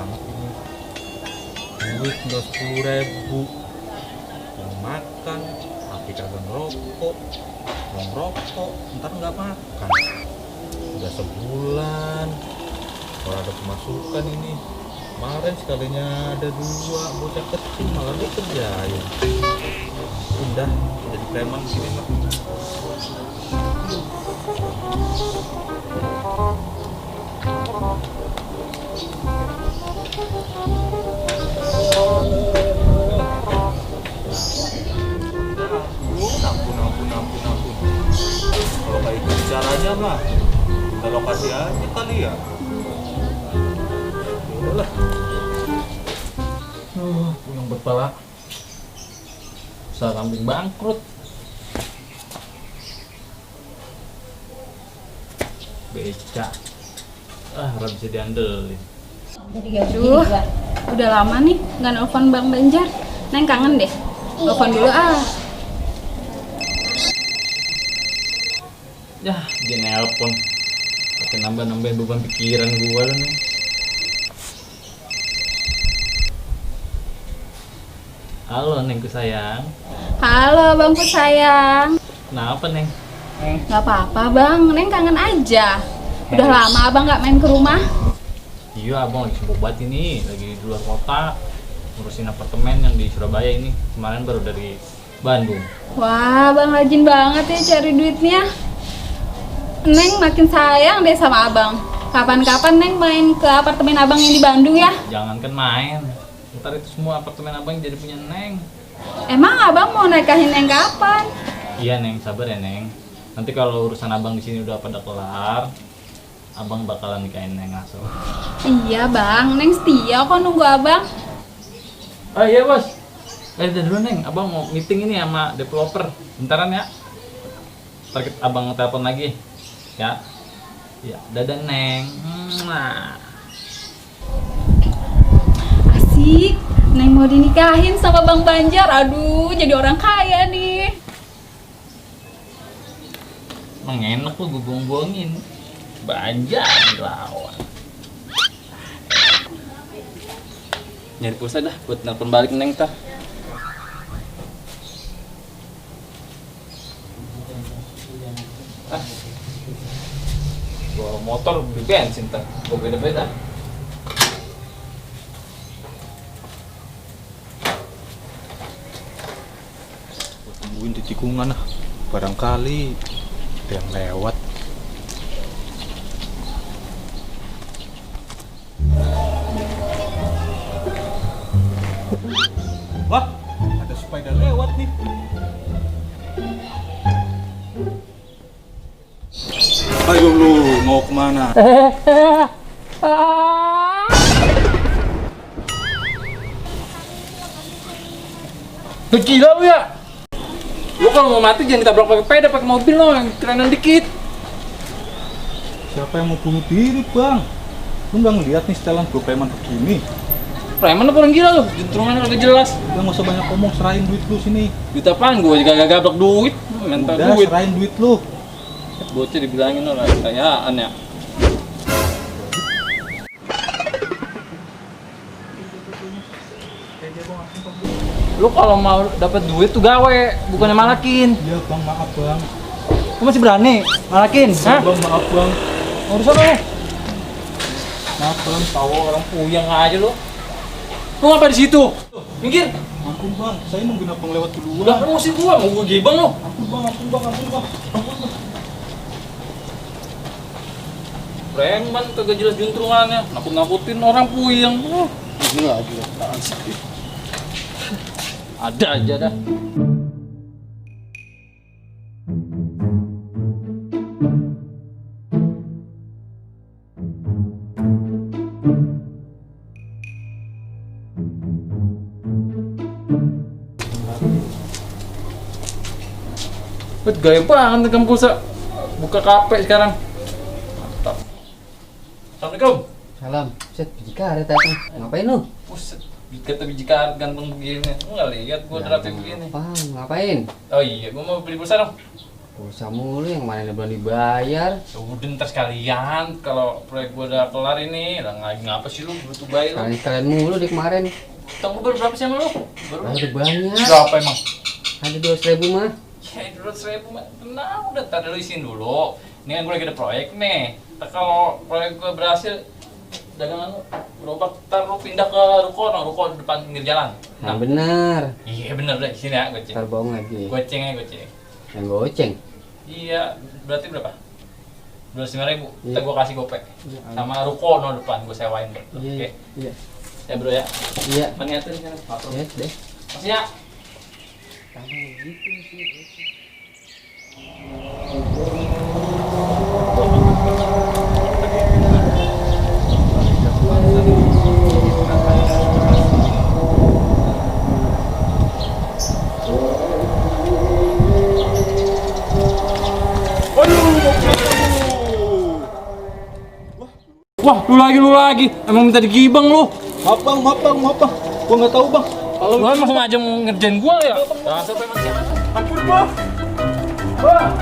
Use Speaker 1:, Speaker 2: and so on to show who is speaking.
Speaker 1: amat ini. Duit udah 10.000, mau makan tapi kagak ngerokok, mau ngerokok ntar nggak makan. Udah sebulan kalau ada pemasukan ini. Kemarin sekalinya ada 2 bocah kecil malah dikerjain. Udah jadi preman gini mah. Ampun. Kalau kayak gitu caranya mah kita lokasi aja kali ya. Udahlah. Yang berpala. Usaha kambing bangkrut. Beca. Harus bisa diandelin.
Speaker 2: Aduh, udah lama nih nggak nelfon Bang Banjar. Neng kangen deh. Nelfon dulu ah.
Speaker 1: Ya, dia nelpon. Pakai nambah-nambahin beban pikiran gua lah nih. Halo Nengku sayang.
Speaker 2: Halo Bangku sayang.
Speaker 1: Kenapa Neng?
Speaker 2: Nggak apa-apa Bang, Neng kangen aja. Udah lama Abang nggak main ke rumah.
Speaker 1: Iya, abang lagi sibuk banget ini, lagi di luar kota ngurusin apartemen yang di Surabaya ini. Kemarin baru dari Bandung.
Speaker 2: Wah, Bang rajin banget ya cari duitnya. Neng makin sayang deh sama Abang. Kapan-kapan Neng main ke apartemen Abang yang di Bandung ya?
Speaker 1: Jangankan main, ntar itu semua apartemen abang jadi punya Neng.
Speaker 2: Emang Abang mau nikahin Neng kapan?
Speaker 1: Iya Neng, sabar ya Neng. Nanti kalau urusan abang di sini udah pada kelar, abang bakalan nikahin Neng langsung.
Speaker 2: Iya Bang, Neng setia kok nunggu Abang.
Speaker 1: Oh iya bos, udah dulu Neng, abang mau meeting ini sama developer. Bentaran ya. Ntar abang telepon lagi. Ya, ya, dadah Neng.
Speaker 2: Asik, Neng mau dinikahin sama Bang Banjar. Aduh, jadi orang kaya nih.
Speaker 1: Emang enak tuh gue buang-buangin. Banjar dilawan. Nyari pulsa dah buat nelpon balik Neng tar. Bawa motor beli bensin tar. Gue beda-beda. Gue tungguin di tikungan lah. Barangkali ada yang lewat. Wah, ada sepeda lewat nih. Ayo lu, mau kemana? Gila lu ya? Lu kalau mau mati jangan ditabrak pakai sepeda, pakai mobil lo yang kerenan dikit. Siapa yang mau bunuh diri, Bang? Lu nggak ngeliat nih setelan gue preman begini? Preman apa orang gila lu? Juntrungan kagak jelas. Udah nggak usah banyak ngomong, serahin duit lu sini. Duit apaan? Gue juga gak gablok duit. Mental
Speaker 3: Udah,
Speaker 1: duit.
Speaker 3: serahin duit lu.
Speaker 1: Bocah dibilangin lo lah kayaan ya. Lu kalau mau dapat duit tuh gawe, bukannya malakin.
Speaker 3: Iya bang, maaf bang.
Speaker 1: Lu masih berani malakin? Hah?
Speaker 3: Bang, maaf bang.
Speaker 1: Urusan lu. Maaf bang, tahu orang puyeng aja lu. Lu ngapa di situ? Minggir.
Speaker 3: Ampun bang, saya nungguin abang lewat duluan.
Speaker 1: Udah kan musim gua, mau gua gibang lu.
Speaker 3: Ampun bang, ampun bang, ampun bang. Ampun bang.
Speaker 1: Preman kagak jelas juntrungannya, nakut-nakutin orang puyeng.
Speaker 3: Ini lagi apaan sih?
Speaker 1: Ada aja dah. Bet gaya banget nih pulsa. Buka kafe sekarang. Mantap. Assalamualaikum.
Speaker 4: Salam, set biji karet datang. Ngapain lu?
Speaker 1: Buset, kata biji karet ganteng begini. Lu nggak lihat gua
Speaker 4: Ya,
Speaker 1: rapi begini.
Speaker 4: Ngapain?
Speaker 1: Oh iya, gua mau beli pulsa dong.
Speaker 4: Pulsa mulu yang mana belum dibayar.
Speaker 5: Ya udah ntar sekalian kalau proyek gua udah kelar ini. Udah ngapa sih lu butuh bayar lu?
Speaker 4: Kalian mulu di kemarin.
Speaker 5: Tunggu berapa sih sama lu? Baru
Speaker 4: Udah banyak.
Speaker 5: berapa emang?
Speaker 4: Ada 200.000 mah.
Speaker 5: Ya 200.000 mah. Tenang, udah ntar dulu isiin dulu. Ini kan gua lagi ada proyek nih. Ntar kalau proyek gua berhasil, dagangan lu gerobak, ntar lu pindah ke ruko depan pinggir jalan.
Speaker 4: Nah benar.
Speaker 5: Iya bener deh, sini ya goceng.
Speaker 4: Ntar bohong lagi.
Speaker 5: Goceng aja goceng.
Speaker 4: Yang goceng.
Speaker 5: Iya, berarti berapa? 205.000.
Speaker 4: Iya.
Speaker 5: Ntar gua kasih gopek. Sama ruko depan gua sewain bro. Oke.
Speaker 4: Iya. Iya.
Speaker 5: Ya bro ya.
Speaker 4: Iya.
Speaker 5: Maniatin kan. Makro.
Speaker 4: Ya deh.
Speaker 5: Makasih ya.
Speaker 4: Sama gitu sih.
Speaker 5: Wah, lu lagi. Emang minta digibang lu.
Speaker 3: Maaf bang, maaf bang, maaf bang. Gua nggak tahu bang.
Speaker 5: Kalau lu emang sengaja mau ngerjain gua ya. Dasar emang siapa?
Speaker 3: Ampun bang. Bang.